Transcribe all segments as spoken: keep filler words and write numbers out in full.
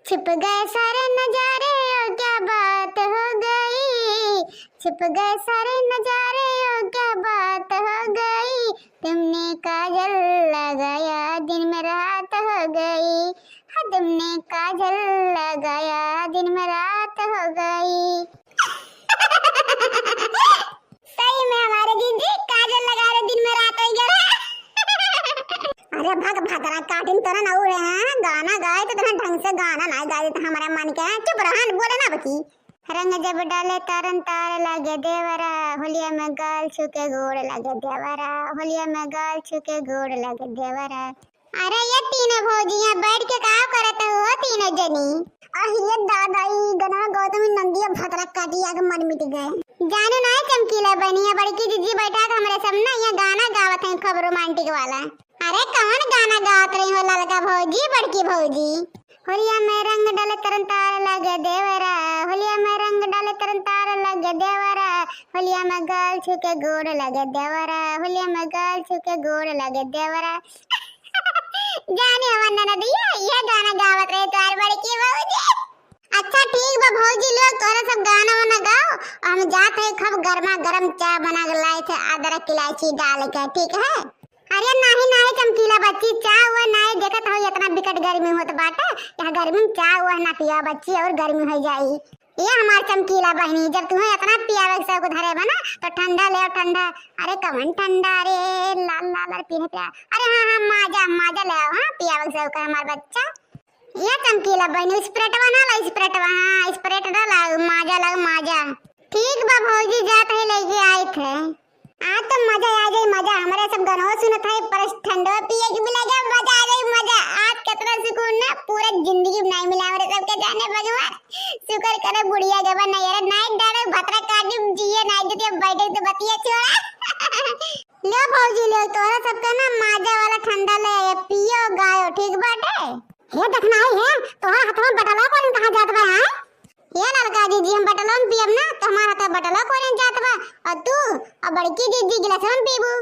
छिप गए सारे नजारे, ओ क्या बात हो गई। छिप गए सारे नजारे, ओ क्या बात हो गई। तुमने काजल लगाया, दिन में रात हो गई। हाँ, तुमने काजल लगाया, दिन में रात हो गई। सही में हमारे जीजी काजल लगा रहे, दिन में रात हो गया। अरे भग भतरा काटिन, तोरा ना उड़े हैं, गाना गाए तो तोरा ढंग से गाना ना गाए तो हमारे मन के हैं। चुप रहन, बोले ना बकी। रंग जब डाले तारन तार लागे देवरा, होलिया में गाल छू के गोड़ लागे देवरा, होलिया में गाल छू के गोड़ लागे देवरा। अरे ये तीनों भौजियां बैठ के का करत हो तीनों जनी? अरे ये दादा, ई गनवा गौतमी नंदिया भतरा काटी आके मन मिट गए। जानू ना चमकीला बहिनी, बड़की जीजी बैठा के हमरे सब ना ये गाना गावत हैं खूब रोमांटिक वाला। अरे कौन गाना गावत रही हो ललका भौजी, बड़की भौजी? होलिया में रंग डाले तरन तार लागे देवरा, होलिया में रंग डाले तरन तार लागे देवरा, होलिया में गाल छू के गोड़ लागे देवरा, होलिया में गाल छू के गोड़ लागे देवरा। जाने हमार ननदिया, ये गाना गावत रहे तोहार बड़की भौजी। अच्छा ठीक बा भौजी लोग, तोहरा सब गाना वाना गाओ, हम जात है खूब गर्मा गर्म चाय बना के लाए थे अदरक इलायची डाल के, ठीक है? अरे नाही नाही चमकीला बच्ची, चाय वो नाही, देखत हो इतना बिकट गर्मी होत बाटे, यहाँ गर्मी में चाय वो ना पिया बच्ची, और गर्मी हो जाई। ये हमार चमकीला बहिनी, जब तुम्हें इतना पियावे के शौक धरे बा ना, तो ठंडा ले आओ, ठंडा। अरे कवन ठंडा रे, लाल लाल और पीने पिया। अरे हाँ हाँ, माजा, माजा ले आओ, हाँ पियावे के शौक है हमार बच्चा। ये चमकीला बहिनी, स्प्रेटवा ना ला, स्प्रेटवा, हाँ स्प्रेट ना ला, माजा ला, माजा। ठीक बा भौजी, जात है लेके आई थे। आज तो मजा आ जाई, मजा। हमरे सब गनवा सुनत है, पर ठंडवा पिए के मिला गया, मजा आ जाई, मजा। आज कितना सुकून ना, पूरा जिंदगी में नहीं मिला हमरे सबके, जाने भगवान। शुक्र करे बुढ़िया के बा नहीं, अरे नाइट डाले भतरा काटी जिए, नाइट जतिया बैठे तो बतिया छोड़ा। ले भौजी ले, तोहरा सबके ना माजा वाला ठंडा ले आए, पियो गायो, ठीक बाटे? हे देखना है, हे तोहरा हथवा बटला कौन कहाँ जात बा, हाँ? ये ललका जीजी, हम बटलवा में पियब ना, तो हमार हथवा बटलवा कोने जात बा, और तू और बड़की जीजी गिलासवा में पीबू।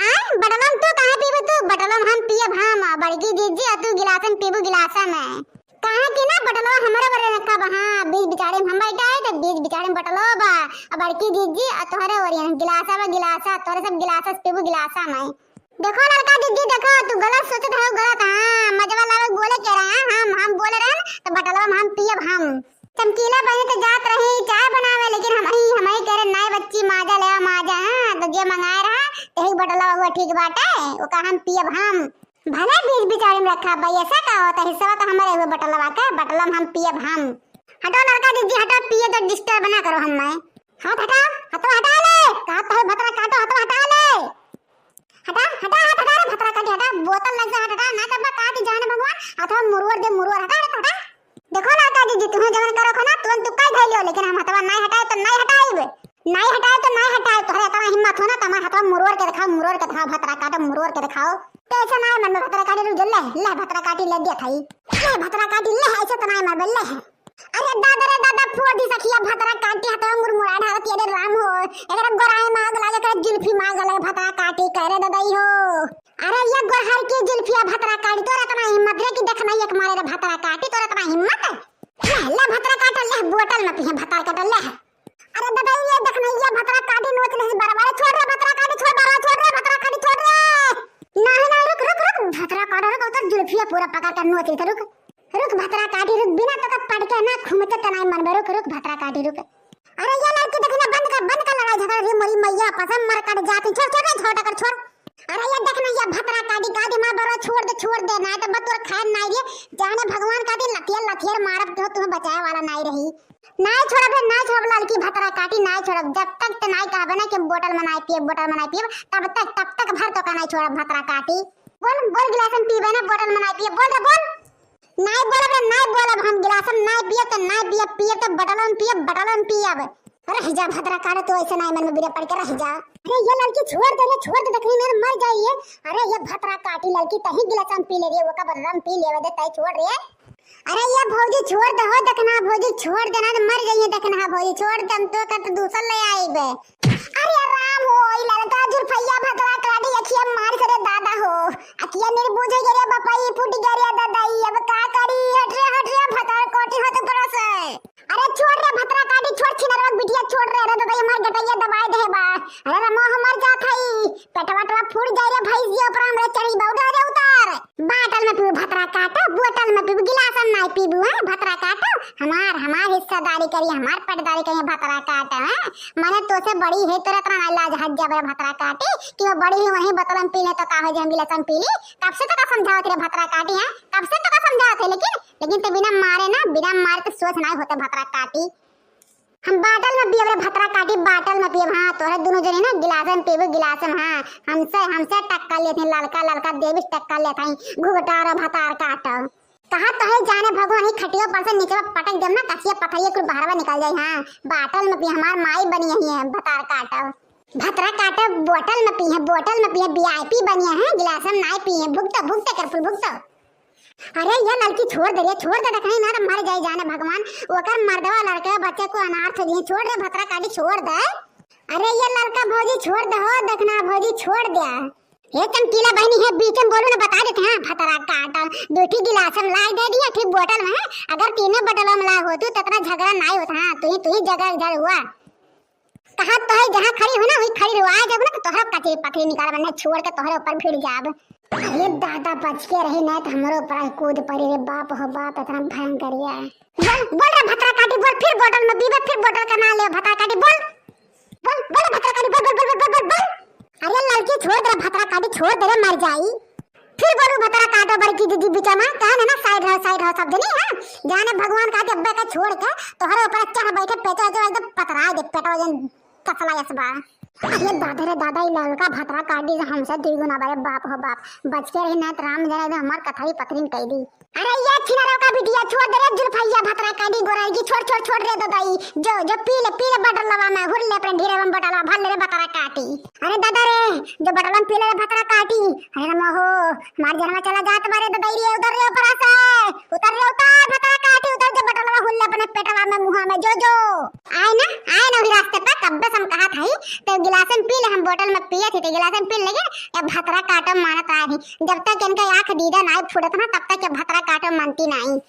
आय, बटलवा में तू काहे पीबू तू? बटलवा में हम पियब हम, और बड़की जीजी और तू गिलास में पीबू गिलासा में। काहे कि ना बटलवा हमरे बरे रखा बा, हाँ, बीच बिचारे में हम बैठा है, तो बीच बिचारे में बटलवा बा, और बड़की जीजी और तोहरे ओरियन गिलासा बा, गिलासा, तोहरे सब गिलासा से पीबू गिलासा में। देखो ललका दीदी, देखो, तू गलत सोचत हो, गलत। हाँ, मजवा लावे बोले के रहे हैं हम, हम बोले रहे न, तो बटलवा में हम पियब हम। चमकीला बहिनी तो जात रही चाय बनावे, लेकिन हम ही, हम ही कह रहे, "नाई बच्ची, माजा ले आओ, माजा।" हाँ, तो जे मंगाए रहा, यही बटलवा हुआ ठीक बाटे, ओका हम पियब हम। भले बीच बिचारे में रखा भाई, ऐसा का होता है, हिस्सा तो हमारे हुए बटलवा के, बटलवा में हम पियब हम। हटो ललका दीदी, हटो, पिए तो डिस्टर्ब ना करो हम। हाथ हटा, हाथवा हटा ले, कहा तो है भतरा काटो, हाथवा हटा ले। हटा, हटा, हाथ हटा रे, भतरा काटी हटा, बोतल लग जा, हाथ हटा, ना तब काट जाने भगवान, हाथवा मुरुअर दे, मुरुअर हटा, हटा, हटा। देखो ललका दीदी, तुम्हें जवन करो खो ना, तुरंत तू कह धइलियो, लेकिन हम हथवा नाई हटाए तो नाई हटाइब। नाई हटाए तो नाई हटाइब, तोहरे इतना हिम्मत हो ना, तो हमार हथवा मुरुअर के दिखाओ, मुरुअर के दिखाओ, भतरा काटो, मुरुअर के दिखाओ। तो ऐसा नाई मन में भतरा काटी रुक जो, ले, ले भतरा काटी ले दिया थाई। ले भतरा काटी ले, ऐसे तो नाई मरबे, ले। अरे दादा रे दादा, फोड़ दी सखिया भतरा काटी, हथवा मुरमुरा ढालत, अरे राम हो, एकरा गोराई माग लागे, एकरा जुल्फी माग लागे, भतरा काटी, कह रे दादा ई हो। अरे ये गोरहर की जुल्फिया भतरा काटी, तोर इतना हिम्मत रे कि देखना एक मारे रे भतरा काटी, तोर इतना हिम्मत। ले, ले भतरा काट, ले बोतल में पिए भतरा काट, ले। अरे दादा ये देखना ये भतरा काटी नोच ले बराबर, छोड़ रे भतरा काटी, छोड़ बराबर, छोड़ रे भतरा काटी, छोड़ रे। नहीं, नहीं, रुक, रुक, रुक, भतरा काट, रुक, उधर जुल्फिया पूरा पकड़ कर नोच ले, रुक। रुक भतरा काटी रुक, बिना तो का पटके ना खुमचे तनाई मन में, रुक, रुक भतरा काटी रुक। अरे ये लड़की देखना बंद कर, बंद कर लड़ाई झगड़ा रे मोरी मैया, पसंद मर कट जाती, छोड़, छोड़ रे, छोड़ कर, छोड़। अरे ये देखना ये भतरा काटी का दिमाग बरो, छोड़ दे, छोड़ दे, ना तो बतुर खाए ना ये, जाने भगवान का दिन लथियर, लथियर मारब तो तुम्हें बचाए वाला नाई रही। नाई छोड़ब रे, नाई छोड़ब लड़की भतरा काटी, नाई छोड़ब, जब तक ते नाई कहबे ना कि बोतल में नाई पिए, बोतल में नाई पिए, तब तक, तब तक भर तो का नाई छोड़ब भतरा काटी। बोल, बोल गिलास में पीबे ना, बोतल में नाई पिए, बोल रे, बोल। नाई बोलब रे, नाई बोलब हम, गिलास में नाई पिए तो नाई पिए, पिए तो बटलन पिए, बटलन पिए अब। रह जा भद्रा काटे, तू ऐसे नाई मन में बिरे पड़ के रह जा। अरे ये लड़की छोड़ दे रे, छोड़ दे, देखनी मेरे मर जाइए। अरे ये भद्रा काटी लड़की, तही गिलास में पी ले रे, वो का बटलन पी लेवे दे, तय छोड़ रे। अरे ये भौजी छोड़ दे हो, देखना भौजी छोड़ देना तो मर जाइए, देखना भौजी छोड़ दे, हम तो कत दूसर ले आइबे। अरे राम हो, ई लड़का जुल्फैया भतरा काटी अखिया मार से रे दादा हो। अखिया निर्बुझ गए रे बापा, ई फूट गए रे दादा, ई अब का करी? हट रे, हट रे भतरा। पीबू है भतरा काटो, हमार, हमार हिस्सेदारी करी, हमार पटदारी करी भतरा काटो, हैं? मने तोसे बड़ी है, तोरा इतना ना लाज हट जाबे भतरा काटी, कि वो बड़ी है वहीं बोतल में पी ले तो का हो जाए, हम गिलास में पी ली। कब से तो का समझावत रे भतरा काटी, हैं? कब से तो का समझावत है, लेकिन, लेकिन ते बिना मारे ना, बिना मारे तो सोच ना होते भतरा काटी। हम bottle में पियब रे भतरा काटी, bottle में पियब, हाँ, तोहरे दुनो जने ना गिलास में पीबू, गिलास में, हाँ, हमसे, हमसे टक्कर लेत हैं, ललका, ललका देवी से टक्कर लेत हैं, घुघटार भतार काटो। कहा तोहे जाने भगवान ही खटियो पर से नीचे पटक देम ना, कसिया पथरिया कुल बहरवा निकल जाई, हाँ, bottle में पी, हमार माई बनी यही है, भतार काटो। भतरा काटो, bottle में पी है, bottle में पी है, V I P बनी है, गिलास में नाई पी है, भुगतो, भुगतो कर फुल भुगतो। अरे ये लड़की छोड़ दे रे, छोड़ दे, देखा नहीं ना तो मर जाए जाने भगवान, ओकर मर्दवा लड़के बच्चे को अनाथ हो दिए, छोड़ दे भतरा काटी, छोड़ दे। अरे ये लड़का भौजी छोड़ दे हो, देखना भौजी छोड़ दे। हे चमकीला बहनी है, बीच में बोलू ना, बता देते हैं, भतरा काटा, दो ठी गिलास हम लाई दे दिया, ठीक बोतल में है, अगर तीनों बोतल में ला होती तो इतना झगड़ा नहीं होता, हाँ, तू ही, तू ही झगड़ा इधर हुआ। कहा तो है, जहाँ खड़ी हो ना, वही खड़ी रहो। आ जाओ ना, तो तोहरा कचरी पथरी निकाल, मैंने छोड़ के तोहरे ऊपर भिड़ जाब। अरे दादा, बच के रही, नहीं तो हमरो ऊपर कूद पड़ी रे बाप हो बाप, इतना भयंकर है। बोल, बोल रे भतरा काटी, बोल, फिर बोतल में पीबे, फिर बोतल का नाम ले, भतरा काटी, बोल, बोल, बोल रे भतरा काटी, बोल, बोल। अरे लड़की छोड़ दे रे, भतरा काटी छोड़ दे रे, मर जाई। फिर बोलू भतरा काटो बड़की दीदी बीच में, कहे ना, ना side रहो, side रहो, सब जनी, हाँ? जाने भगवान का के अब्बे का छोड़ के तोहरे ऊपर चढ़ बैठे, पेटो जो एकदम पतरा दे, पेटो जन तसला यस बा। अरे दादा रे दादा, ई ललका भतरा काटी से हमसे दुई गुना बा रे बाप हो बाप, बच के रही ना तो राम जाने दे हमार कथरी पथरी कह दी। अरे ये छिनरो का बिटिया छोड़ दे रे जुल्फैया भतरा काटी गोरैगी, छोड़, छोड़, छोड़ रे दादा, ई जो, जो पी ले, पी ले बटलवा में, हुर ले अपने ढीरे में बटलवा भर ले रे भतरा काटी। अरे दादा रे, जो बटलवा में पी ले रे भतरा काटी। अरे रामा हो, हमार जनवा चला जात बारे दादा रे, उतर रे ऊपर से, उतर रे उतर, भतरा काटी उतर, जो बटलवा हुर ले अपने पेटवा में मुहा में, जो, जो। आए ना, आए ना वही रास्ते पे, कब्बे से हम कहा था ही, तो गिलास में पी ले, हम बोतल में पिए थे, तो गिलास में पी लेगे, ये भतरा काटो मानत आए थे। जब तक इनका आँख दीदा नाई फूटत ना, तब तक ये भतरा काटो मानती नाई।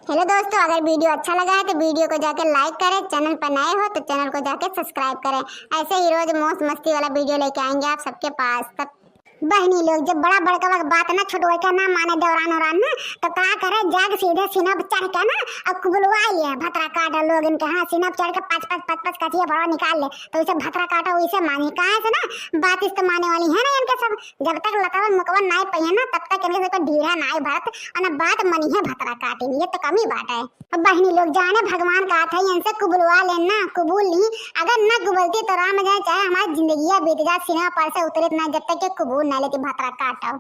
Hello दोस्तों, अगर video अच्छा लगा है तो video को जाके like करें, channel पर नए हो तो channel को जाके subscribe करें। ऐसे ही रोज मौज मस्ती वाला video लेके आएंगे आप सबके पास। तब बहनी लोग, जब बड़ा बड़का बात ना छोटवा का ना माने दौरान औरान ना, तो का करे, जाके सीधे सीना पर चढ़ के ना और कुबुलवा लिया भतरा काटा लोग इनके, हाँ, सीना पर चढ़ के पाँच पाँच पाँच पाँच कचिया बड़ा निकाल ले, तो उसे भतरा काटा वैसे मानी। काहे से ना, बात इस तो माने वाली है ना इनके सब। जब तक लतवन मुकवन नाई पहिए ना, तब तक इनके सबके ढीढ़ा नाई भरत और ना बात मनी है भतरा काटी, ये तो कमी बात है। अब बहनी लोग जाने भगवान का था, इनसे कुबुलवा लेना, कुबूल नहीं, अगर ना कुबुलती तो राम जाए चाहे हमारी जिंदगिया बीत जाए, सीना पर से उतरित ना, जब तक के कुबूल ना लेती भतरा काटा।